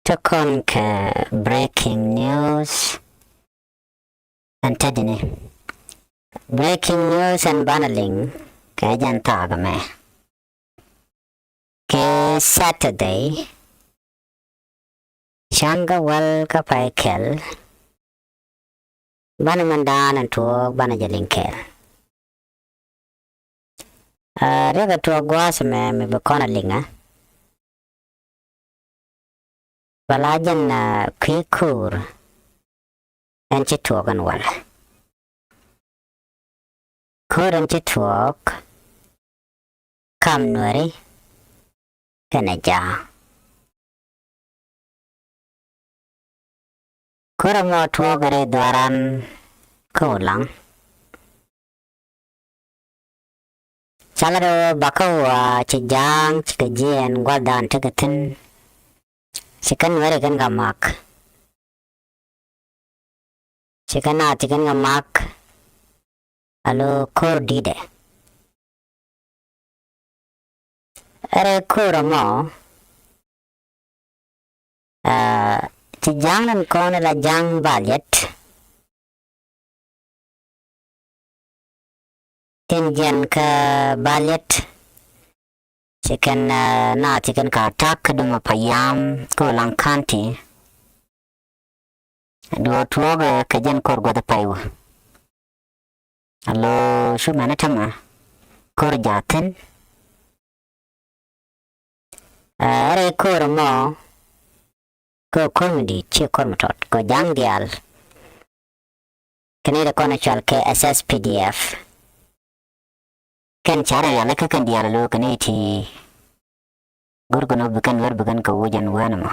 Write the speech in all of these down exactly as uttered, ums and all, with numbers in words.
Te kɔn kɛ breaking news. Ɛn te dini breaking news ɛn banɛ liŋ kɛ jɛn thaak ɛmɛ. Kɛ Saturday, can kä wäl kä pay kɛl, banɛ mɛn da̱a̱n ɛn tuɔɔk banɛ jɛ liŋ kɛɛl. Aa, riɛkɛ tuɔɔk gua̱a̱th ɛmɛ mi bi kɔn a liŋä. Wala jɛn, aa, kui̱ ko̱o̱r ɛn ci tuɔɔk ɛn walɛ. Ko̱o̱r ɛn ci tuɔɔk kam Nuɛri kɛnɛ Ja̱a̱ŋ. Ko̱o̱r ɛmɔ tuɔɔk rɛy dhuaaran kä Ulaŋ. Calɛ rɛw bakä wä ci Ja̱a̱ŋ cikɛ jiɛɛn gua̱thdan tekɛ thi̱n. Cikɛ Nuɛri kɛn kɛ mak. Cikɛ naath cikɛn kɛ mak. Alo ko̱r di̱tɛ. Ɛ rɛy ko̱r ɛmɔ, aa, ci Ja̱a̱ŋ ni kɔn la Ja̱a̱ŋ Baliet. Tin jiɛn kä Baliet. Cikɛn, aa, naath cikɛn kɛ attack kä Duma Payam kä Ulaŋ County. Duɔ tuɔɔk, aa, kɛ jɛn ko̱r gua̱th pay wä. Alo cu mɛn tämɛ ko̱r ja̱thin. Aa, rɛy ko̱r ɛmɔ kɛ ko̱r mi di̱i̱t, ci ko̱r mi tɔt kɛ Ja̱a̱ŋ diaal. Kɛn i̱ ti kɔn i̱ cɔal kɛ S S P D F. Kɛn ca rɔ yal ikä kɛn diaal alo kɛn i̱ ti go̱r kɛn ɔ bi kɛn wär bi kɛn kɛ wuc ɛn wään ɛmɔ.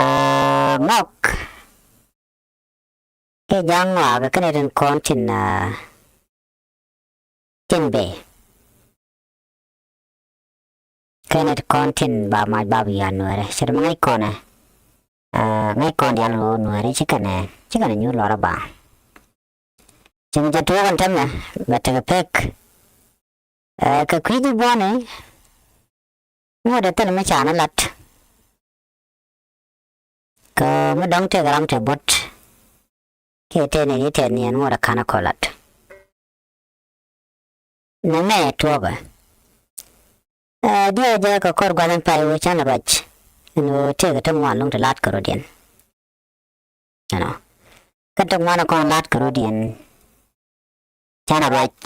Aa, mɔk kɛ Ja̱a̱ŋ ŋɔak kɛn i̱ tin kɔn tin, aa, tin bey. Kɛn i̱ ti kɔn tin ba mac ba bi yal Nuɛri. Cɛ ti mi ŋäc kɔn ɛ, aa, ŋäc kɔn diaal ɣöö Nuɛri ci kɛn ɛ, ci kɛn ɛ nyuur luɔrä ba. Cieŋ jɛ tuɔɔk ɛn tämɛ bɛ tekɛ pek. Ɛ, kɛ kui̱ ji̱ buɔ̱ni ŋuɔ̱t ɛ thil mi ca ni lat. Kɛ mi dɔ̱ŋ tëëkɛ ram te buɔ̱t kiɛ tëë ni di tëë ni ɛn ŋuɔ̱t ɛ ka̱n ɛ kɔ lat. Nɛmɛ tuɔɔkɛ. Ɛ, diɛ jɛ kɛ kɔr gua̱n in pay wee canɛ ruac. Ɛn ɣöö tëëkɛ ti ŋuan lo̱ŋ ti la̱t kɛ rɔ̱diɛn. Ɛnɔ. Kä ti ŋuan kɔn la̱t kɛ rɔ̱diɛn. Canɛ ruac.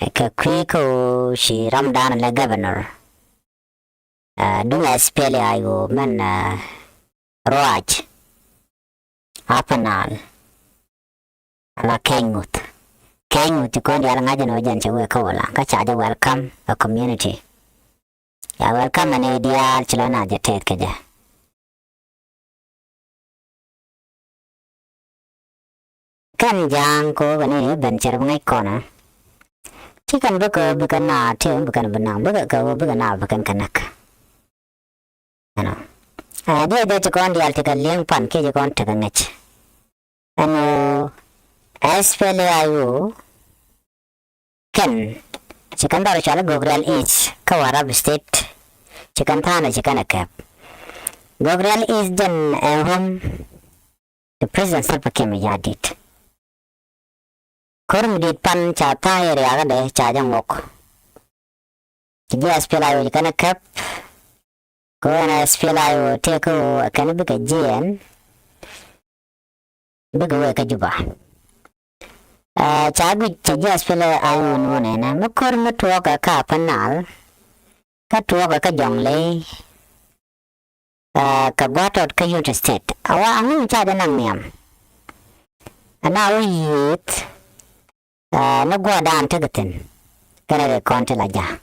Ɛ, kɛ kui̱ kä ɣöö ci ramdan lɛ governor. Ɛ, duŋ S P L A I O mɛn, ɛ, ruac. Upper Nile. Ala keny ŋuth. Keny ŋuth ti kɔn diaal ŋa̱c ɛn ɣöö jɛn cɛ wëë kä Ulaŋ kä ca jɛ welcome a community. Ya welcome ɛn ɛ diaal ci lɔ na jɛ tɛth kɛ jɛ. Kɛn Ja̱a̱ŋ kɛ ɣöö kɛ ni ben cɛ rɛ bi ŋäc kɔn ɛ. Ci kɛn bikɛ bikɛ na tëë bikɛn bi naŋ bikɛ kɛ ɣöö bikɛ na bikɛn kɛ näk. Ɛnɔ. Ɛ, diɛ jɛ ci kɔn diaal tekɛ li̱eŋ pan kiɛ ci kɔn tekɛ ŋäc. Ɛn ɣöö S P L A I O kɛn ci kɛn dhɔr cɔal i̱ Gogrial East kä Warrap State. Ci kɛn tha̱a̱ŋ ci kɛn ɛ kɛp. Gogrial East jɛn ɛ home to President Salva Kiir Mayardit. Ko̱r mi di̱i̱t pan ca tha̱a̱ŋ area kädɛ ca jɛ ŋuɔk. Ci ji̱ S P L A I O ci kɛn ɛ kɛp. Kɛ ɣöö ɛn S P L A I O tëëkɛ ɣöö ɛ kɛn bikɛ jiɛɛn bikɛ wee kä Juba. Ɛ, ca guic cɛ ji̱ S P L A I O nuɔ̱ɔ̱n ɛnɛ mi ko̱r mi tuɔɔkɛ kä Upper Nile kä tuɔɔkɛ kä Jonglei. Ɛ, kɛ gua̱a̱th tɔt kä Unity State a wa aŋu ca jɛ naŋ nhiam. Ɛn a wä yiëëth, ɛ, ni gua̱a̱th daan tekɛ thi̱n kɛnɛ rɛy kɔn ti la ja̱.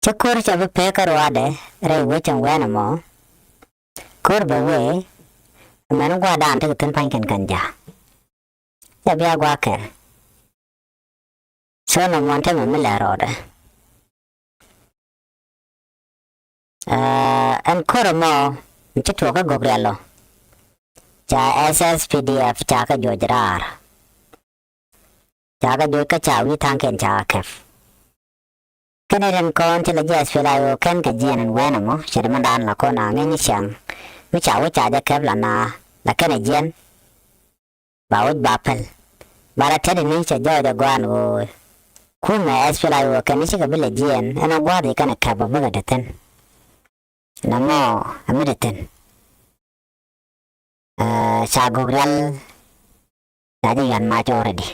Cä ko̱r cɛ bi pek kä ruaadɛ rɛy wec ɛn wɛn ɛmɔ. Ko̱r bɛ wee mɛn gua̱a̱th daan tekɛ thi̱n pa̱ny kɛn kɛn ja̱. Cɛ bia gua̱a̱th kɛl. So nɔ muɔ̱n te mɛ mi lɛ rɔɔdɛ. Ɛ, ɛn ko̱r ɛmɔ mi ci tuɔɔk kä Gogrial ɔ. Ca S S P D F ca kɛ juɔc raar. Ca kɛ juɔc kä ca wi̱i̱ tha̱a̱ŋkiɛn ca kɛ kɛp. Kɛn ɛ rin kɔn ti la jiɛ S P L A I O kɛn kɛ jiɛn ɛn wɛn ɛmɔ cɛ di mɛn daan la kɔn a ŋäcni ciaŋ. Mi ca wä ca jɛ kɛp la na la kɛn ɛ jiɛn. Ba wec ba päl. Ba la tɛt ni cɛ jɔɔc ɛ gɔaan ɣöö kumɛ S P L A I O kɛn ni cikɛ bi lɛ jiɛɛn ɛn ɛ gua̱a̱th i̱ kɛn ɛ kɛp ɛ bikɛ te thi̱n. Nɔmɔ ɛ mi te thi̱n. Ɛ, ca gok rial. Ca jɛ yɔ̱a̱n mac already.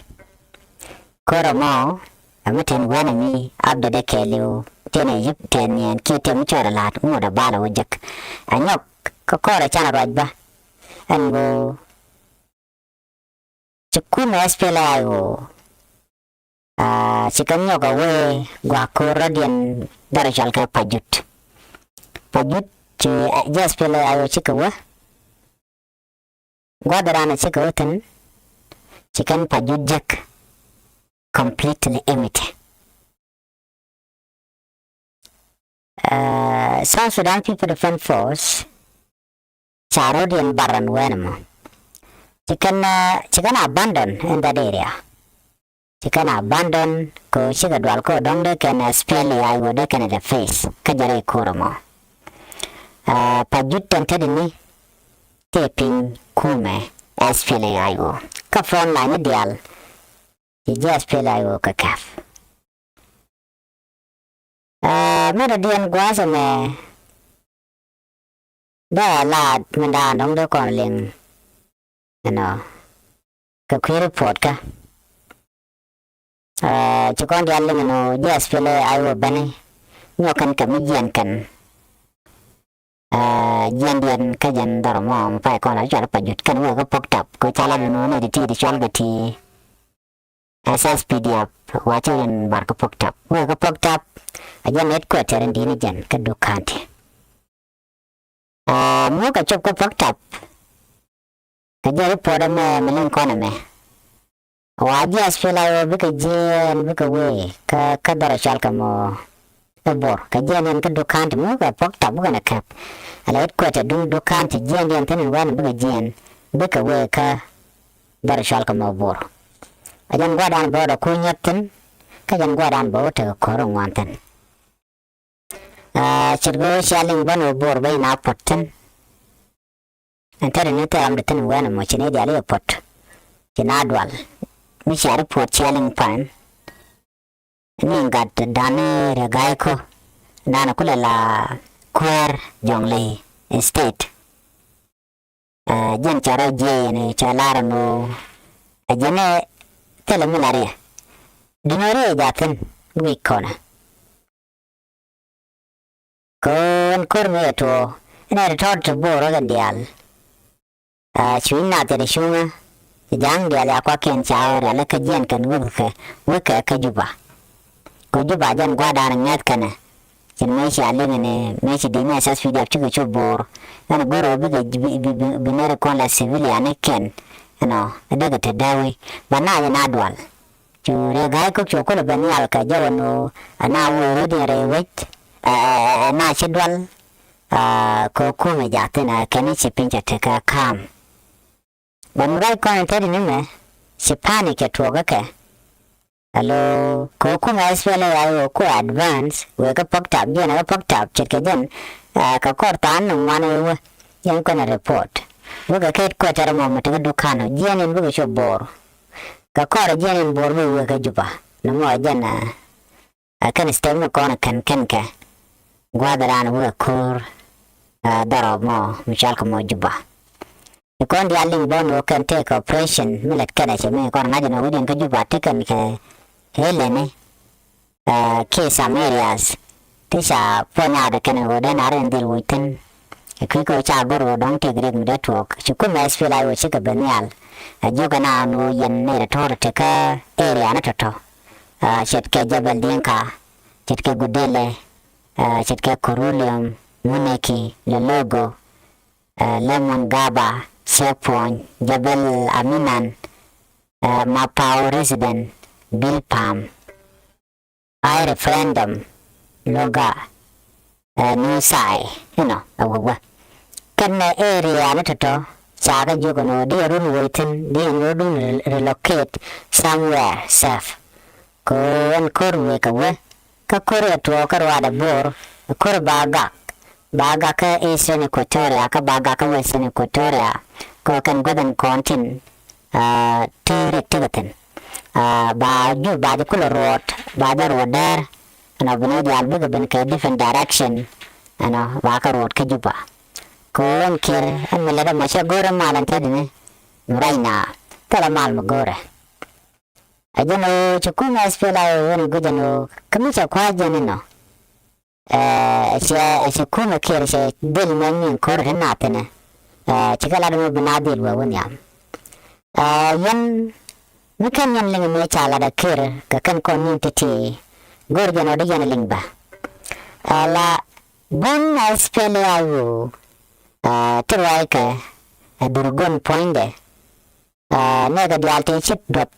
Kɔrɛ mɔ ɛ mi te ɛn wɛn ɛ mi update ɛ kɛɛliw. Tëë nɛ yip tëë niɛn kiɛ tëë mi cɔɔr ɛ la̱a̱t ŋot ɛ bal ɛ wä jek. Ɛ nyɔk kä kɔrɛ canɛ ruac bä. Ɛn ɣöö ci kumɛ S P L A I O, aa, ci kɛ nyɔk a wee gua̱a̱k ko̱r rɔ̱diɛn dɔrɛ cɔal kɛ Pajut. Pajut ci, ɛ, ji̱ S P L A I O cikɛ wee. Gua̱a̱th ran a cikɛ wee thi̱n ci kɛn Pajut jek completely empty. Ɛ, South Sudan People Defense Force ca rɔ̱diɛn bar ɛn wɛn ɛmɔ. Ci kɛn, ɛ, ci kɛn abandon in that area. Ci kɛn abandon kɛ ɣöö cikɛ dual kɛ ɣöö dɔ̱ŋ dee kɛn S P L A I O dee kɛn ɛ dee face kä jɛ rɛy ko̱r ɛmɔ. Ɛ, Pajut tɛn tetdɛ ni tëë piny kumɛ S P L A I O. Kä front line ni diaal ci ji̱ S P L A I O kɛ kɛp. Ɛ, mi dɔ̱diɛn gua̱a̱th ɛmɛ dee a laat mi daan dɔ̱ŋ dee kɔn liŋ, you know, kɛ kui̱ report kä. Ɛ, ci kɔn diaal liŋ ɛn ɣöö ji̱ S P L A I O beni nyɔk kɛn kɛ mi jiɛn kɛn. Ɛ, jiɛndiɛn kä jɛn dhɔr mɔ mi pay kɔn la cual Pajut kɛn wee kä Pok Tap kɛ ca la bi nuɔ̱ɔ̱n ɛ ti ti di cual kɛ ti. S S P D F wa cɛ yɛn bar kä Pok Tap. Wee kä Pok Tap a jɛn headquarter in di̱i̱t ni jɛn kä Duk County. Aa, mi wä kɛ cop kä Pok Tap kɛ jɛ report ɛmɛ mi liŋ kɔn ɛmɛ. Wa ji̱ S P L A I O bikɛ jiɛɛn bikɛ wee kä, kä dhɔr a cɔal kɛ mɔ. Ɛ Bor kɛ jiɛn yɛn kä Duk County mi wä kɛ Pok Tap wä kɛn ɛ kɛp. Ala headquarter duŋ Duk County jiɛn yɛn thi̱n in wɛn bikɛ jiɛn bikɛ wee kä dhɔr cɔal kɛ mɔ Bor. A jɛn gua̱dan bä wä dɔ kuny nyɔt thi̱n kä jɛn gua̱dan bä wä tekɛ ko̱r in ŋuan thi̱n. Aa, ce̱tkɛ ɣöö cia liŋ bä ni wä Bor bä in a puɔ̱t thi̱n. Ɛn te ri ni thil ram di thi̱n in wɛn ɛmɔ ci ni diaal i̱ puɔ̱t. Ci na dual mi cia ri puɔ̱t cia liŋ pan. Ni gat dan ni Riek Gai Kok dan kulɛ la kuäär Jonglei State. Ɛ, jɛn ca rɔ jiɛc ni ca lar ni ɛ jɛn ɛ thilɛ mi la riɛ. Duŋ ɛ riɛ jathin wi̱i̱ kɔnɛ. Kɔn ko̱r mi ɛ tuɔɔ inɛ ti tɔt ti Bor rɔ kɛn diaal. Aa, cuc nath cɛ ti cuŋä. Ci ja̱a̱ŋ diaal ya kuakiɛn ca ɣöö rial kä jiɛn kɛn wek kɛ wek kɛ kä Juba. Kɛ Juba jɛn gua̱a̱r da̱a̱n ŋɛth kɛnɛ. Cin mëë cia liŋ ni mëë ci di̱i̱t ni S S P D F cikɛ cop Bor. Ɛn go̱r ɣöö bikɛ bi, bi, bi, bi nɛr kɔn la civilian ni kɛn. Ɛnɔ, ɛ dee kɛ te dee wi̱i̱ ba na jɛ na dual. Cu Riek Gai Kok cu kulɛ ben nhial kɛ jɛ wä ni ɣöö ɛ na wee rut in rɛy wec. Ɛ, ɛ, ɛ, ɛ na ci dual. Aa, kɛ kumɛ jathin ɛ kɛn i̱ ci piny cɛ tekɛ ka̱a̱m. Bɛ mi ruac kɔn in te di ni mɛ ci pa̱a̱ni cɛ tuɔɔk kä kɛ. Alo, kɛ kumɛ S P L A I O ku advance wee kä Pok Tap jiɛn kä Pok Tap ce̱tkɛ jɛn. Aa, kɛ kɔr tha̱a̱n ni ŋuan ɛ wee yɛn kɔn ɛ report. Wee kɛ ket kuɛ tɛrɛ mɔ mi tekɛ Duk County jiɛn in bikɛ cop Bor. Kɛ kɔr jiɛn in Bor bi wee kä Juba ni mɔ jɛn ɛ. Ɛ kɛn step mi kɔn kɛn kɛn kɛ gua̱a̱th raan wä ko̱r. Ɛ, dhɔrɔ mɔ mi cɔal kɛ mɔ Juba. Ti kɔn diaal liŋ bä ni wä kɛn tëëkɛ operation mi lät kɛn ɛ cɛ mi kɔn ŋa̱c ni wä diɛn kä Juba ti kɛn kɛ heleni. Ɛ, kiɛ some areas ti ca puɔ̱ny aat kɛn wä den a rin dhil wi̱c thi̱n. Ɛ kui̱ kɛ wä ca go̱r wä dɔ̱ŋ tëëk riɛk mi dee tuɔɔk ci kumɛ S P L A I O cikɛ ben nhial. Ɛ jiök ɛn a ni wä yɛn nɛy rɛ to̱r ti kä area ni tɔ̱tɔ̱. Aa, ce̱tkɛ Jebel Dinka, ce̱tkɛ Gudele, aa, ce̱tkɛ Korulium, Muneki, Lologo, aa, Lemon Gaba, Sepuony, Jebel Aminan, aa, Mapao resident, Bilpam, Ai referendum, Loga, ɛ, Nusai, you know, ɛ wä wä. Kɛn ɛ area ni tɔ̱tɔ̱ ca kɛ jiök ɛn ɣöö di ɛ run wä thi̱n, di ɛ run re-, relocate somewhere safe. Kɛ ɣöö ɛn ko̱r wëë kɛ wä Kä ko̱r ɛ tuɔɔk kä ruaadɛ bo̱o̱r, ko̱r ba gak, ba gak kä Eastern Equatoria kä ba gak kä Western Equatoria, kɛ kɛn guäth ɛn kɔn tin ti rik ti kɛ thi̱n. Ba Juba ba jɛ kulɛ ruɔt, ba jɛ ruɔt dɛr, ɛnɔ bi ni diaal bikɛ ben kɛ different direction, ɛnɔ ba kɛ ruɔt kä Juba. Kɛ ɣöö ɛn Kiir ɛn mi lät ɛmɔ cɛ go̱o̱rɛ mal ɛn tetdɛ ni, mi ruacna thilɛ mal mi go̱o̱rɛ. Ɛ jɛn ɣöö ci kumɛ SPLA-IO ɣöö ni guic ɛn ɣöö kä mi cɛ kua̱c jɛn inɔ, ɛ cɛ, ɛ cɛ kumɛ Kiir cɛ dhil mɛn ni ko̱r ti nath thi̱n ɛ, ɛ ci kɛ lat ɛmɔ bi naath dhil wee wä nhiam. Ɛ yɛn mi kɛn yɛn liŋ mi ca lat ɛ Kiir kɛ kɛn kɔn ni̱n ti̱ti̱, go̱o̱r jɛn ɣöö dee yɛn liŋ bä. Ɛ la buɔ̱n SPLA-IO ti ruackɛ ɛ Dhurgon puɔ̱nydɛ. Nɛɛkɛ diaal tëë cit duɔth,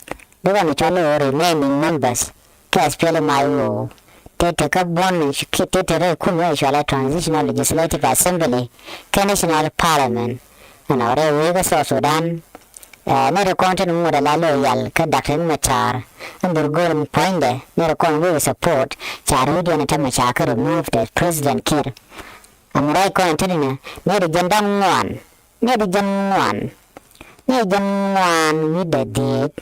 dee rɔn cɔl i̱ remaining members kä SPLM-IO, tëë te kä buɔ̱n, tëë te rɛy kum ëë cɔal i̱ Transitional Legislative Assembly kä National Parliament, ɛnɔ rɛy wec kä South Sudan. Nɛɛkɛ kɔn tin ŋuɔ̱t ala loyal kä Doctor Riek Machar, ɛn Dhurgon puɔ̱nydɛ, nɛɛkɛ kɔn wec support, ca rɛydiɛn täämɛ ca kɛ remove the President Kiir. Ɛmɛ ruac kɔn tetdɛ ni, nɛɛkɛ jiɛn da̱ŋ ŋuan, nɛɛkɛ jiɛn ŋuan, nɛɛkɛ jiɛn ŋuan wi̱cdɛ dhieec,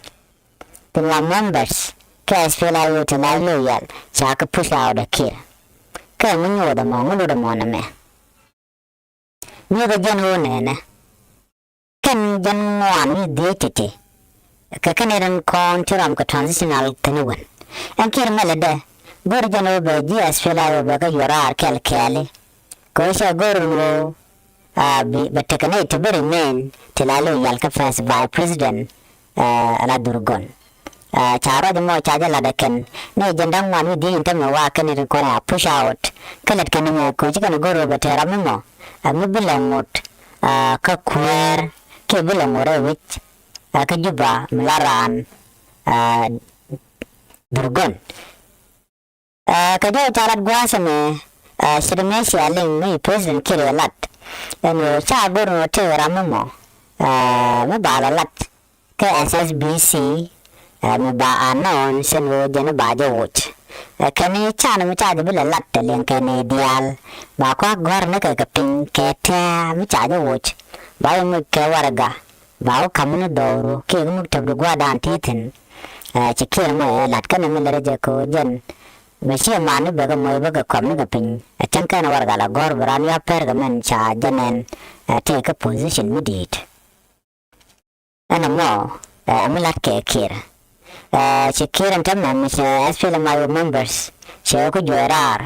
tin la members kä SPLA-IO tin la loyal, ca kɛ push out ɛ Kiir. Kä mi nyuɔth ɛmɔ, ŋu lut ɛmɔ nɛmɛ? Nyuɔth ɛ jɛn ɣöö nɛnɛ, kɛn jiɛn ŋuan wi̱cdɛ dhieec ti̱ti̱, kɛ kɛn ɛ rin kɔn ti rɔm kɛ transitional thi̱n i̱ wän. Ɛn Kiir mɛlɛ dɛ, go̱o̱r jɛn ɣöö bɛ ji̱ SPLA-IO bɛ kɛ yuɔr raar kɛl kɛɛli. Kɛ ɣöö cɛ go̱o̱r ɛn ɣöö, ah, bi, bɛ tekɛ nɛy ti bi remain ti la loyal kä first vice president, ah, ala Dhurgon. Ah, ca ruac ɛmɔ ca jɛ lat ɛ kɛn. Nɛy jiɛn da̱ŋ ŋuan wi̱cdɛ dhieec in täämɛ wa kɛn in kɔn a push out. Kä lät kɛn ɛmɛ kɛ ɣöö ci kɛn go̱o̱r ɣöö bɛ te ram ɛmɔ, ah, mi bi lɛ ŋot, ah, kä kuäär, kiɛ bi lɛ ŋot rɛy wec, ah, kä Juba mi la raan, ah, Dhurgon. Ah, kɛ jɔw ca lat gua̱a̱th ɛmɛ, ah, ce̱t mëë cia liŋ mi President Kiir ɛ lat. Ɛn ɣöö ca go̱r ni ɣöö tëë ram ɛmɔ, ah, mi ba lɔ lat kä SSBC, ah, mi ba announce ɛn ɣöö jɛn ba jɛ woc. Ah, kɛn i̱ can mi ca jɛ bi lɛ lat tɛ liŋ kɛn i̱ diaal. Ba kua̱k gɔ̱a̱r ni kɛ kɛ piny kɛ tɛ̱̈ɛ̱̈ mi ca jɛ woc. Ba jɛ moc kɛ warɛga. Ba wä ka̱m ni dhɔru kiɛ kɛ muk täpdu gua̱a̱thdan ti thi̱n. Ɛ, ci Kiir mɔ ɛ lat kɛnɛ mi lät rɛ jɛ kɛ ɣöö jɛn bɛ ciɛ man ni bɛ kɛ moc bä kɛ kɔm ni kɛ piny. Ɛ cäŋ kɛn warɛga la gɔ̱r bɛ ran ya pɛr kɛ mɛn ca jɛ nɛn, ɛ, tëë kä position mi di̱i̱t. Ɛn ɛmɔ, ɛ, mi la̱t kɛ Kiir. Ɛ, ci Kiir ɛn täämɛ mi cɛ SPLM-IO members cɛ ku juɔc raar.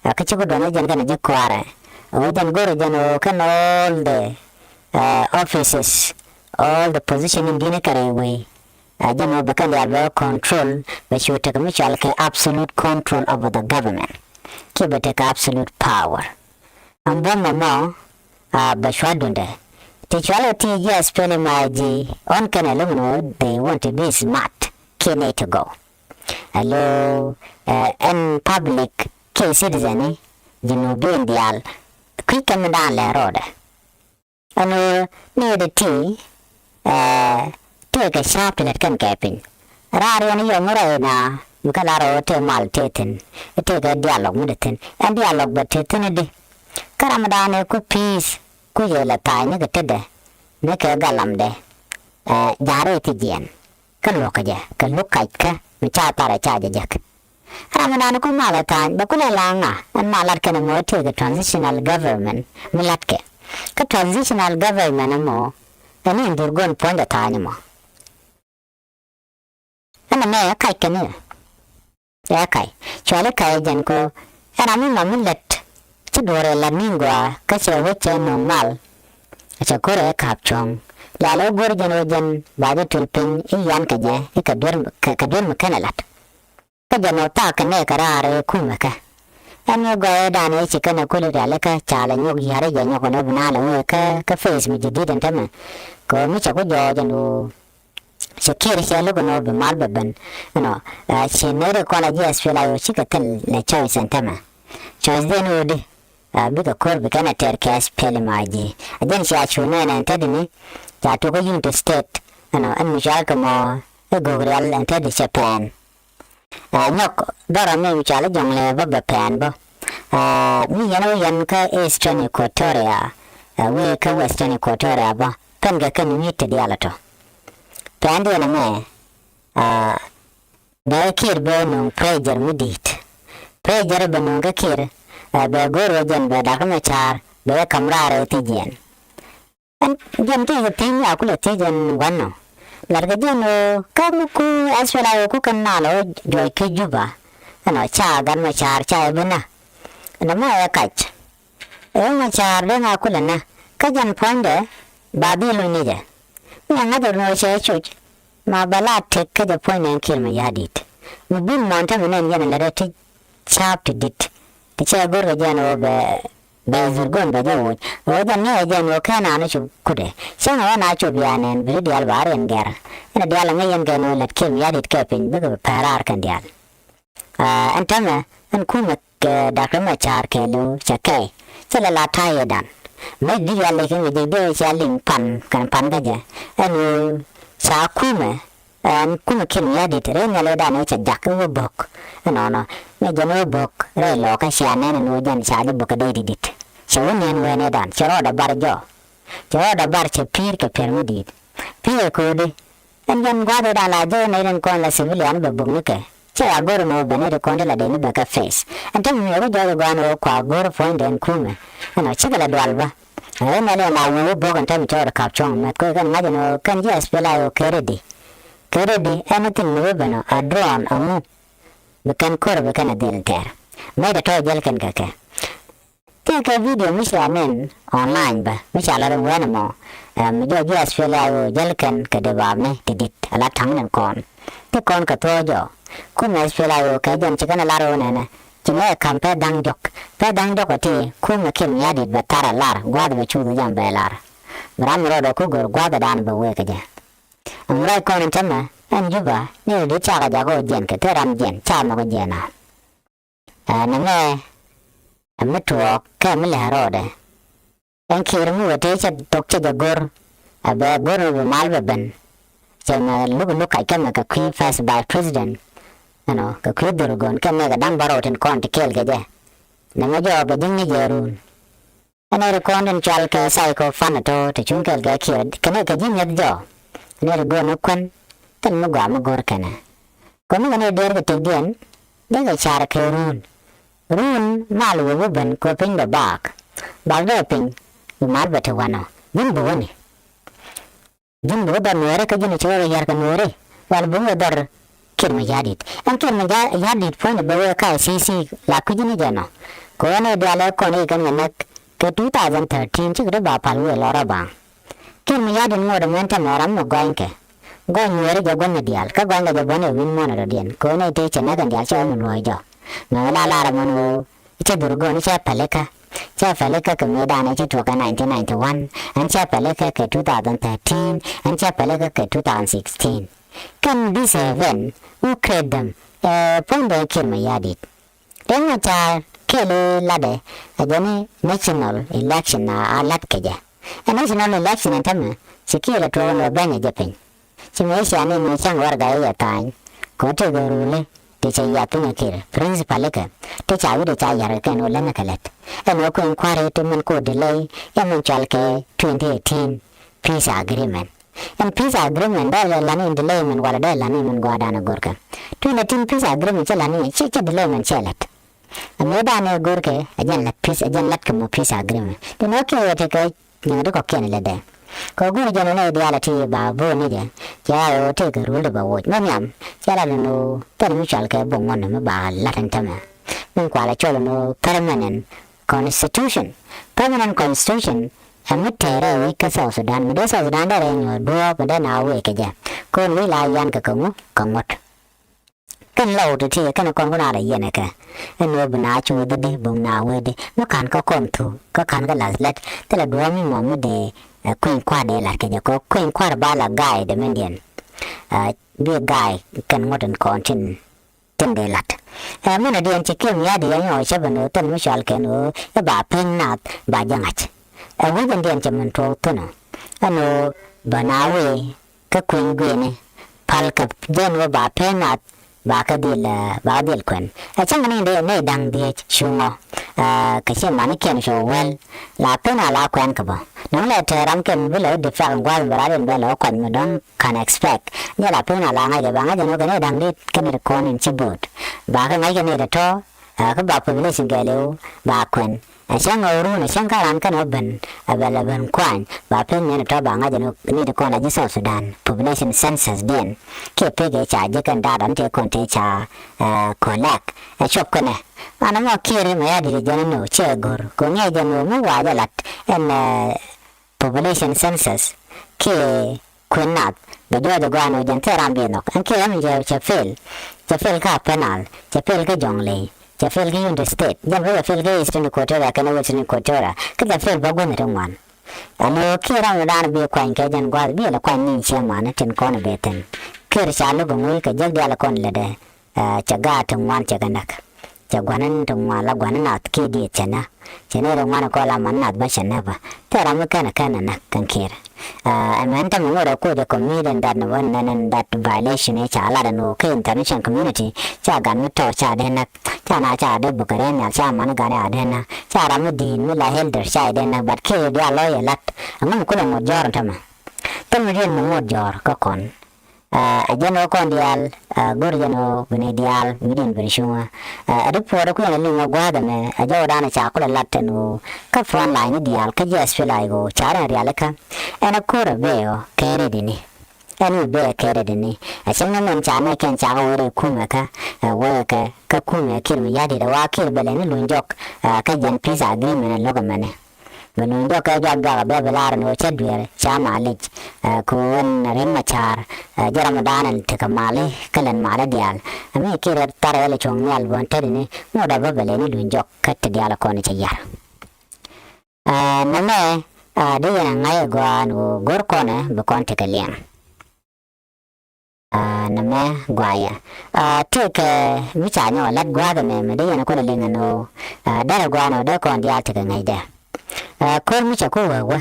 Ɛ, kä ci ku duɔ̱n ɛ jɛn kɛnɛ ji̱ kɔaarɛ. Ɛ, wä jɛn go̱rɛ jɛn ɣöö kɛn all the, ɛ, offices, all the position in di̱n kɛ rɛy wec. Ɛ, jɛn ɣöö bɛ kɛn diaal bɛ control, bɛ cu tekɛ mi cɔal kɛ absolute control over the government. Kiɛ bɛ tekɛ absolute power. Ɛn buɔ̱m ɛmɔ, a, bɛ cua duundɛ. Ti cua lɛ ti ji̱ SPLM-IG, ɣän kɛn ɛ lo̱ŋ ni ɣöö they want to be smart kiɛ nɛy ti gɔw. Alo, ɛ, ɛn public kiɛ citizen ni Junubin diaal, kui̱ kɛn mi da̱a̱n lɛ rɔɔdɛ. Ɛn ɣöö nɛy ti ti, ɛ, tëëkɛ ca̱a̱p ti lät kɛn kɛ piny. Raar yɛn yɔm rɛy na mi kä lar ɣöö tëë mal tëë thi̱n, tëëkɛ dialogue mi te thi̱n. Ɛn dialogue bɛ te thi̱n i̱di? Kä ram mi da̱a̱n ɛ ku peace, ku yɛ lɛ tha̱a̱ny ni kɛ tetdɛ, ni kɛ galamdɛ, ɛ, ja̱a̱r rɛy ti jiɛɛn. Kä luɔ̱kä jɛ kɛ luk kac kä mi ca tharɛ ca jɛ jek. Ram mi da̱a̱n ku malɛ tha̱a̱ny bɛ kulɛ la ŋa, ɛn ma lat kɛn ɛmɔ tëëkɛ transitional government mi latkɛ. Kä transitional government ɛmɔ ɛn in Dhurgon puɔ̱nydɛ tha̱a̱ny ɛmɔ. Ɛn ɛmɛ ɛ kac kɛn i̱ ɛ kac, cuali kac ɛ jɛn ko. Ɛn ram mi ma mi lät ci duɔ̱ɔ̱r ɛ lat ni gɔaa kä cɛ wec cɛ nööŋ mal. Cɛ ko̱r ɛ ka̱a̱p cuɔ̱ŋ. Lɛl ɛ go̱r jɛn ɣöö jɛn ba jɛ tuil piny i̱ yan kɛ jɛ i̱ kɛ duer, kɛ, kɛ duer mi kɛn ɛ lat. Kä jɛn ɔ thaak kɛ nɛɛkɛ raar ɛ kumɛ kɛ. Ɛn ɣöö gɔɔyɛ danɛ ci kɛn ɛ kuli rialikä ca lɛ nyɔk yi̱a̱r i̱ jɛ nyɔk ɛn ɣöö bi naan lɛ ŋuɛ kä, kä face mi ji̱ di̱t ɛn tämɛ. Kɛ ɣöö mi cɛ ku jɔɔc ɛn ɣöö cɛ Kiir cɛ lo̱k ɛn ɣöö bi mal bɛ ben. Ɛnɔ, ɛ, ci nɛy ri kɔn a ji̱ SPLA-IO cikɛ thil lɛ choice ɛn tämɛ. Choice diɛn ɣöö di, ɛ, bikɛ ko̱r bi kɛn ɛ tɛr kɛ SPLM-IG. Ɛ jɛn cia cu nɛn ɛn tetdɛ ni ca tuɔk kä Unity State. Ɛnɔ, ɛn mi cual kɛ mɔ i̱ Gogrial ɛn tetdɛ cɛ pɛn. Ɛ, nyɔk dhɔrɔ mi wi̱i̱ cɔal i̱ Jɔŋlɛ bä bɛ pɛn bä. Ɛ, mi yɛn wä yɛn kä Eastern Equatoria, ɛ, wi̱i̱ kä Western Equatoria bä. Pɛn kɛ kɛn wi̱i̱ ti diaal ɛ tɔ. Pɛn diɛn ɛmɛ, ɛ, bɛ Kiir bɛ nöŋ pressure mi di̱i̱t. Pressure bɛ nöŋ kä Kiir, ɛ, bɛ go̱r wä jɛn bɛ Dak Macar, bɛ kam raar ɛ thiec jɛn. Ɛn jɛn ti kɛ thiec ni a kulɛ thiec ɛn gua̱n nɔ. Lat kɛ jɛn ɣöö kä mi ku S P L A ɣöö ku kɛn nal ɣöö juɔc kä Juba. Ɛnɔ ca Gat Macar ca ɛ bi nä. Ɛnɔ mɛ ɛ kac. Ɛ Macar dee ŋa kulɛ nä. Kä jɛn puɔ̱nydɛ ba dhil luny ni jɛ. Mi ɛ ŋa̱c ɛ ɣöö cɛ cuc. Ma bɛ la tëk kä jɛ puɔ̱nydɛ ɛn Kiir Mayardit. Mi bul mɔn tämɛ nɛn yɛn ɛ lät ɛ ti ca̱a̱p ti di̱t. Ti cɛ go̱r kɛ jɛn ɣöö bɛ Bɛ dhurgon bɛ jɛ woc. Ɣöö jɛn ŋäcɛ jɛn ɣöö ken an cu kutdɛ. Cäŋ ɣän a cop ya nɛn bi diaal ba riɛn gɛr. Ɛn diaal ŋäc yɛn kɛn ɣöö lät Kiir Mayardit kɛ piny bikɛ bi pɛr raar kɛn diaal. Aa, ɛn täämɛ ɛn kumɛ kɛ Dak Macar kɛɛliw cɛ kɛy. Cɛ lɛ la ta̱yɛ dan. Mec bi diaal lɛ kɛ ŋäc jɛ dee cɛ liŋ pan kɛn pan kä jɛ. Ɛn ɣöö ca kumɛ Ɛn kumɛ Kiir Mayardit rɛy nhial ëëdan ëë cɛ jak i̱ wä bo̱k. Ɛnɔnɔ mi jɛn wä bo̱k rɛy lɔɔkä cia nɛn ɛn wä jɛn ca jɛ bo̱k kɛ dee di̱t di̱t. Cɛ wä niɛn wɛn ëëdan cɛ rɔɔdɛ bar jɔɔ. Cɛ rɔɔdɛ bar cɛ pi̱i̱r kɛ piɛr mi di̱i̱t. Pi̱i̱r ɛ ko̱o̱di ɛn jɛn gua̱a̱th ëëdan la jɔɔ nɛy rin kɔn la civilian bɛ bo̱k ni kɛ. Cɛ a go̱r ɛn wä ben nɛy rin kɔn ti la dee ni bɛ kɛ face. Ɛn te mi miɔk i̱ jɔɔc ɛ gɔaa ɛn wä kua go̱r puɔ̱nydɛ ɛn kumɛ. Ɛnɔ cikɛ la dual bä. Ɛ nɛn ɛn a wee wä bo̱k ɛn te mi cɔɔd ɛ kap cuɔ̱ŋ mɛth koy kɛn ŋa̱c ɛn wä kɛn ji̱ S P L A I O kɛ ready. Kɛ ready anything mi wä ben ɔ a drone a ŋu. Bi kɛn ko̱r bi kɛn a dhil tɛɛr. Mɛy tɛ tɔ̱ jäl kɛn kɛ kɛ. Tëëkɛ video mi cia nɛn online bä mi cia lat ɛn wɛn ɛmɔ. Ɛm, mi jɔɔc ji̱ S P L A I O jäl kɛn kɛ dee baapni ti di̱t a la ta̱ŋ nɛn kɔn. Ti kɔn kɛ thuɔ̱ɔ̱c jɔɔ. Kumɛ S P L A I O kɛ jɛn ci kɛn a lar ɣöö nɛnɛ. Ci mɛ kam pɛth da̱ŋ diɔ̱k. Pɛth da̱ŋ diɔ̱k ɛ ti kumɛ Kiir Mayardit bɛ thar a lar gua̱a̱th bɛ cuuth jam bɛ lar. Bi ram mi rɔɔdɛ ku gör gua̱a̱thdan bɛ wëë kɛ jɛ. Ɛm ruac kɔn in tämɛ ɛn Juba ni rɔ di̱t cakɛ jak ɣöö jiɛn kɛ thil ram jiɛn ca mɔk jiɛn a. Ɛ nɛmɛ ɛ mi tuɔɔk kɛ mi lɛ rɔɔdɛ. Ɛn Kiir mi wä tëë cɛ thok cɛ jɛ go̱r. Ɛ bɛ go̱r mi bi mal bɛ ben. Cɛ mɛ luk luk kac kɛmɛ kɛ kui̱ first vice president. Ɛnɔ kɛ kui̱ dhurgon kɛmɛ kɛ da̱ŋ bärɔw tin kɔn ti kɛɛl kɛ jɛ. Nɛmɛ jɔɔk bɛ ji̱n ni jɛ run. Ɛn ɛ ri kɔn tin cual kɛ psycho fan ɛ tɔ ti cuŋ kɛɛl kɛ Kiir kɛnɛ kɛ ji̱ mi̱eth jɔɔk. Ɛn ɛ ri go̱o̱r ni kuän kɛn mi gɔaa mi go̱o̱r kɛnɛ. Kɔn ni kɛn ɛ dëër kɛ tëkdiɛn dee kɛ car kɛ run. Run mal wä wä ben kɛ piny bɛ baak. Baak dee piny bi mar bɛ te wanɔ ji̱n bi wäni. Ji̱n bi wä dhɔr Nuɛɛri kä ji̱n ci rɔ yar kɛ Nuɛɛri wal bi wä dhɔr Kiir Mayardit. Ɛn Kiir Mayardit puɔ̱nydɛ bɛ wee ka I C C la kui̱ ji̱n i̱ jɛ nɔ. Kɛ ɣän i̱ diaal ɛ kɔn i̱ kɛn kɛ näk kɛ two thousand thirteen cikɛ ti ba pal wëë lɔ rɔ baŋ. Kiir Mayardit ŋot ɛmɛn tɛmɛ ram mi gɔanykɛ. Gɔny Nuɛɛri jɛ gua̱n mi diaal kä gɔanykɛ jɛ buɔ̱n ɛ wi̱n muɔ̱n ɛ dɔ̱diɛn kɛ ɣän i̱ tëë cɛ näk ɛn diaal cɛ ɣän mi luɔ̱ɔ̱c jɔk. Mɛ wä la lar ɛmɛn ɣöö Cä dhurgon cä pälikä. Cä pälikä kɛ mëëdan cä tuɔɔk kɛ nineteen ninety-one. Ɛn cä pälikä kɛ two thousand thirteen. Ɛn cä pälikä kɛ two thousand sixteen. Kɛn this event who create them? Ɛ puɔ̱nydɛ Kiir Mayardit. Riɛk Machar kɛɛl i̱ latdɛ ɛ jɛn i̱ national election a lat kɛ jɛ. Ɛ national election ɛn tämɛ ci Kiir ɛ tuɔɔk ɛn ɣöö bɛ̈ny ɛ jɛ piny. Ci mëë cia ni mëë cäŋ warɛga i̱ yɛ tha̱a̱ny kɛ ɣöö tëëkɛ ruli ti cɛ yath piny ɛ Kiir principal ikɛ ti ca wi̱cdɛ ca ya̱r kɛ kɛn ɣöö lätnɛ kɛ lät. Ɛn ɣöö kueŋ kua̱ri ti min ko̱r delay ɛ min cɔal kɛ twenty eighteen peace agreement. Ɛn peace agreement dee lɛ la̱t ni in delay min walɛ dee la̱t ni min gɔaadan ɛ görkɛ. Twenty eighteen peace agreement cɛ la̱t ni cɛ cɛ delay min cɛ lät. Ɛ mëëdan ɛ görkɛ ɛ jɛn la̱t peace ɛ jɛn la̱t kɛ mɔ peace agreement. Ti nɔ kiɛ yɛ ti kɛ Nyaŋ di kɔ̱kiɛn ilɛ dɛ. Kɛ guur jɛn inɛ idiaalɛ ti ba bo̱o̱n ni jɛ. Cɛ a ɣöö tëëkɛ rul di bɛ woc. Mɛ nhiam cɛ lat ni ɣöö thil mi cɔal kɛ buɔ̱ŋ ŋuɔ̱n mi ba lat in tämɛ. Min kualɛ cɔl ni ɣöö permanent constitution. Permanent constitution ɛ mi tɛɛrɛ wi̱c kä South Sudan. Mi dee South Sudan dee rɛy nyuɔ̱ɔ̱r duɔ̱ɔ̱p mi dee na wëë kɛ jɛ. Ko̱n wi̱c la yan kɛ kɛ ŋu kɛ ŋuɔ̱t. Kɛn lɔw ti ti kɛn kɔn kun a rɛ yɛn kɛ. Ɛn wä bi na cu wä dhidi bi na wä di mi kan kä kɔn thu kä kan kä lath lɛt thilɛ duɔ̱ɔ̱m mi mɔ mi dee kueny kua̱r dee lat kɛ jɛ kɔ kueny kua̱r ba la ga̱a̱y dee min diɛn. Bi ga̱a̱y kɛn ŋuɔ̱t in kɔn tin tin dee lat. Ɛ min a diɛn ci kiɛm ya̱ di yɛn yɔ cä ben wä thil mi cɔal kɛn wä i̱ ba peny nath ba jɛ ŋa̱c. Ɛ wä jɛn diɛn cɛ min tuɔɔk thunɔ ɛn wä bä na wee kä kueny guiɛni pal kɛ jɛn wä ba peny nath. ba kä dhil, eh, ba kä dhil kuɛn. Ɛ cäŋ ni dee nɛy da̱ŋ dhiec cuŋɔ, eh, kɛ ci manikiɛn cu wäl la pen a la kuɛn kɛ bä. Nɔŋ lɛ te ram kɛn bi lɛ wä defect in gua̱th in bɛ rat in bɛ lɛ wä kuany mi dɔ̱ŋ can expect. Ni la pen a la ŋa̱c ɛ ba ŋa̱c ɛn wä kɛ nɛy da̱ŋ dit kɛn ri kɔn in ci bo̱o̱t. Ba kä ŋa̱c kɛ nɛy tɔ̱tɔ̱, eh, kä ba population kɛɛliw ba kuɛn. Ɛ cäŋ ɣöö run ɛ cäŋ kä ran kɛn ɣä ben ɛ bɛ lɛ ben kuany ba pek ni tɔ̱ ba ŋa̱c ni ti kɔn la ji̱ South Sudan population census diɛn. Kiɛ pek ɛ ca ji̱ kɛn data ni tëë kɔn tëë ca, eh, collect ɛ cop kɛnɛ. Ɣän ɛmɔ Kiir Mayardit jɛn ni ɣöö cɛ go̱r kɛ ŋi̱i̱c jɛn ɣöö mi wac ɛ lat ɛn, eh, population census kiɛ kuën nath bɛ jɔɔc ɛ gɔaa ni ɣöö jɛn thil ram bi nhɔk. Ɛn kiɛ ɛn cɛ, cɛ fail. Cɛ fail kä Upper Nile, cɛ fail kä Jonglei, cɛ fail kä Unity State. Jɛn bä cɛ fail kä Eastern Equatoria kɛnɛ Western Equatoria. Kä cɛ fail bä guänh ti ŋuan. Ɛn ɣöö Kiir ram ni dan bi kuany kɛ jɛn gua̱th bi lɛ kuany ni ciɛ man tin kɔn bɛ thi̱n. Kiir ca lo̱k ŋuul kɛ jek diaal kɔn lätdɛ. Ɛ, cɛ gaat ti ŋuan cɛ kɛ näk. Cɛ gua̱n in ti ŋuan la gua̱n in nath kiɛ diet cɛ näk. Cɛ nɛy ti ŋuan kɔn la man nath bä cɛ näk bä. Thil ram mi kɛn kɛn näk kɛn Kiir. Ɛ, ɛmɛn tämɛ ŋot ɛ koc ɛ committing that ni wä nɛn in that violation i̱ ca lat ɛn ɣöö kä international community ca gat mi tɔɔr ca dee näk. Ca na ca dee bukɛ rɛn nhial ca man gat a dee näk. Ca ram mi di̱i̱t mi la elder ca dee näk, but Kiir diaal lɔ yɛ lat. Ɛŋu mi kulɛ ŋot jɔ̱ɔ̱r tämɛ? Tämɛ diɛn mi ŋot jɔ̱ɔ̱r kä kɔn. Ɛ, ɛ jɛn ɣöö kɔn diaal, ɛ, go̱r jɛn ɣöö bi nɛy diaal wi̱cdiɛn ben cuŋä. Ɛ, ɛ di puɔ̱ɔ̱r ɛ kui̱n ɛ liŋ ɛ gua̱a̱th ɛmɛ ɛ jɔwdan ɛ ca kulɛ lat ɛn ɣöö kä front line ni diaal kä ji̱ SPLA-IO ca rɛn rialikä. Ɛn ɛ ko̱r ɛ bee ɔ kɛ rɛdini. Ɛn wi bee ɛ kɛ rɛdini. Ɛ cäŋ ni mɛn ca nɛy kɛn ca kɛ wee rɛy kumɛ kä, ɛ, wee kɛ kä kumɛ Kiir Mayardit ɛ wa Kiir bɛ lɛ ni luny jɔk, ɛ, kä jɛn peace agreement ɛ lo̱k ɛmɛnɛ. Bɛ luny jɔk kɛ jɔak jɔak a bɛ bi lar ni wä cä dueer ca malic. Ɛ, ku wän Riek Machar, ɛ, jɛ ram dan ɛn tekɛ mali kä lɛn mali diaal. Ɛ mi Kiir thar ɛl cuɔ̱ŋ nhial buɔ̱n tetdini ŋot a bä bɛ lɛ ni luny jɔk kä ti diaal kɔn cɛ yar. Ɛ, nɛmɛ, ɛ, di yɛn a ŋa̱c ɛ gɔaa ni wä go̱r kɔnɛ bi kɔn tekɛ liɛŋ. Aa, nɛmɛ guayɛ. Aa, tëëkɛ mi ca nyɔk lat gua̱a̱th ɛmɛ mi dee yɛn kulɛ liŋ ɛn ɣöö, aa, derɛ gua̱a̱th ɛn ɣöö dee kɔn diaal tekɛ ŋäcdɛ. Aa, ko̱r mi cɛ ku wee wä,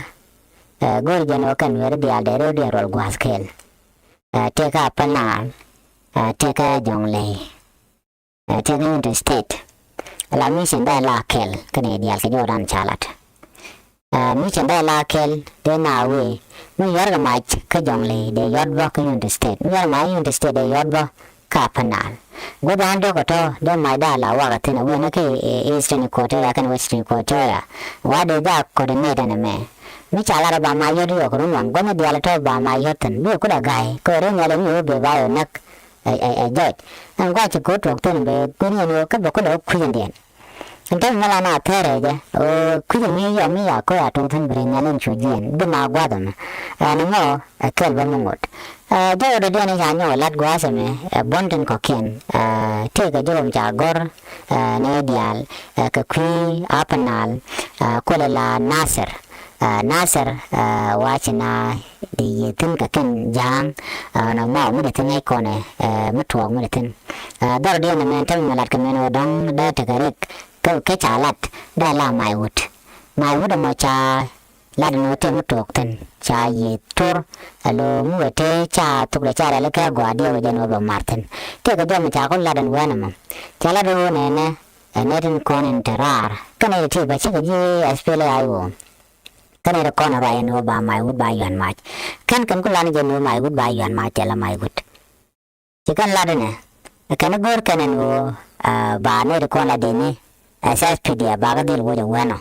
aa, go̱o̱r jɛn ɣöö kɛn weri diaal dee rɛw diɛn ruɔl gua̱a̱th kɛl. Aa, tëëkɛ Upper Nile, aa, tëëkɛ Jonglei. Ɛ, tëëkɛ Unity State. Ala mi cin dee la kɛl kä nɛy diaal kɛ jɔwdan ca lat. Ɛ, mi cin dee la kɛl dee na wee mi yuɔr kɛ mac kä Jonglei dee yuɔt bä kä Unity State. Mi yuɔr mac Unity State dee yuɔt bä kä Upper Nile. Gua̱th an dɔ̱k ɛ tɔ̱ dee mac dee la wakä thi̱n a wee ni kä, ɛ, Eastern Equatoria kɛnɛ Western Equatoria. Wa dee jak coordinate ɛn ɛmɛ. Mi ca lat ɛ ba mac yuɔt yɔk run waŋ gua̱th ni diaal ɛ tɔ̱ ba mac yuɔt thi̱n. Bi kulɛ ga̱y kɛ ɣöö ri nhial ɛ mi wee bee ba yɔ näk. Ɛ, ɛ, ɛ jɔc. Ɛn gua̱c ci ko̱ tuɔɔk thi̱n bɛ gui̱n yɛn ɣöö kä bɛ kulɛ wä kui̱c ɛn diɛn. Ɛn täämɛ mi la na thɛɛr ɛ jɛ ɣöö kui̱c ɛn mi yɔm mi ya ko̱ ya tuɔɔk thi̱n bi ri nhial in cu jiɛn bi ma gua̱th ɛmɛ. Ɛn ŋɔ ɛ kɛl bä mi ŋot. Ɛ, jɔwdɛ diɛn in ca nyɔk ɛ lat gua̱a̱th ɛmɛ ɛ buɔ̱n tin kɔ̱kiɛn. Ɛ, tëëkɛ jɔwdɛ ca gɔ̱r, ɛ, ni diaal, ɛ, kɛ kui̱ Upper Nile, ɛ, kulɛ la Nasir. Ɛ, Nasir, ɛ, wa ci na di yiëë thi̱n kɛ kɛn ja̱a̱ŋ, ɛ, nɔ mɔ mi di thi̱n ŋäc kɔnɛ, ɛ, mi tuɔɔk mi di thi̱n. Ɛ, dhɔr diɛn ɛmɛ ɛn täämɛ mi lat kɛ mɛn ɣöö dɔ̱ŋ dee tekɛ rik kä, kä ca lat dee la Maiwut. Maiwut ɛmɔ ca lat ɛn ɣöö tëë mi tuɔɔk thi̱n ca yiëë thor, ɛ, lo̱o̱ mi wee tëë ca thokdɛ ca rɛl kɛ gɔaa diɛw jɛn ɣöö bɛ ma̱r thi̱n. Tëëkɛ jɔm ca ku lat ɛn wɛn ɛmɔ ca lat ɣöö nɛnɛ, ɛ, nɛy tin kɔn in te raar kä nɛy ti ti bä cikɛ ji̱ SPLA-IO. Kä nɛy ti kɔn in ruac ɛn ɣöö ba Maiwut ba yuan mac. Kɛn kɛn ku lan jɛ ɛn ɣöö Maiwut ba yuan mac, thilɛ Maiwut. Ci kɛn lat ɛnɛ ɛ kɛn i̱ go̱o̱r kɛn ɛn ɣöö, ɛ, ba nɛy ti kɔn la di̱t ni, ɛ, SSPDF ba kä dhil woc ɛ wɛnɔ.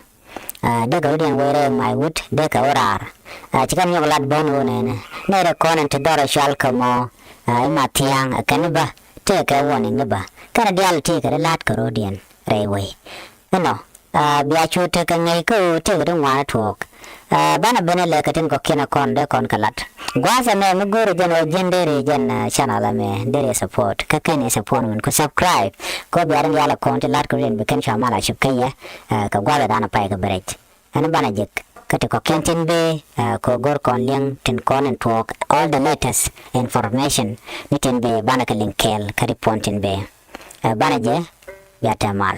Ɛ, dee kɛ rɔ̱diɛn wec rɛy Maiwut dee kɛ wä raar. Ɛ, ci kɛn nyɔk lat bän ɣöö nɛnɛ nɛy ti kɔn in te dhɔr ɛ cual kɛ mɔ, ɛ, i̱ Mathiaŋ ɛ kɛn i̱ bä tëëkɛ warning i̱ bä. Kɛn diaal tëëkɛ ri la̱t kɛ rɔ̱diɛn rɛy wec. Ɛnɔ, aa, bia cu tekɛ ŋäc kä ɣöö tëëkɛ ti ŋuan tuɔɔk. Aa, banɛ ben ɛ lɛ kɛ tin kɔ̱kiɛn ɛ kɔn dee kɔn kɛ lat. Gua̱a̱th ɛmɛ mi go̱o̱rɛ jɛn ɣöö ji̱n deri jɛn, aa, channel ɛmɛ deri support. Kä kɛn ɛ support min ku subscribe. Kɛ ɣöö bia rin diaal ɛ kɔn ti lat kɛ rin bi kɛn cua mal a cop kä yɛ, aa, kɛ gua̱a̱th ɛ dan ɛ pay kɛ bɛ rɛc. Ɛn banɛ jek kä ti kɔ̱kiɛn tin bee, aa, kɛ ɣöö go̱o̱r kɔn liɛŋ tin kɔn in tuɔɔk all the latest information ni tin bee banɛ kɛ liŋ kɛɛl kä ri puɔ̱n tin bee. Aa, banɛ jɛ bia tɛ mal.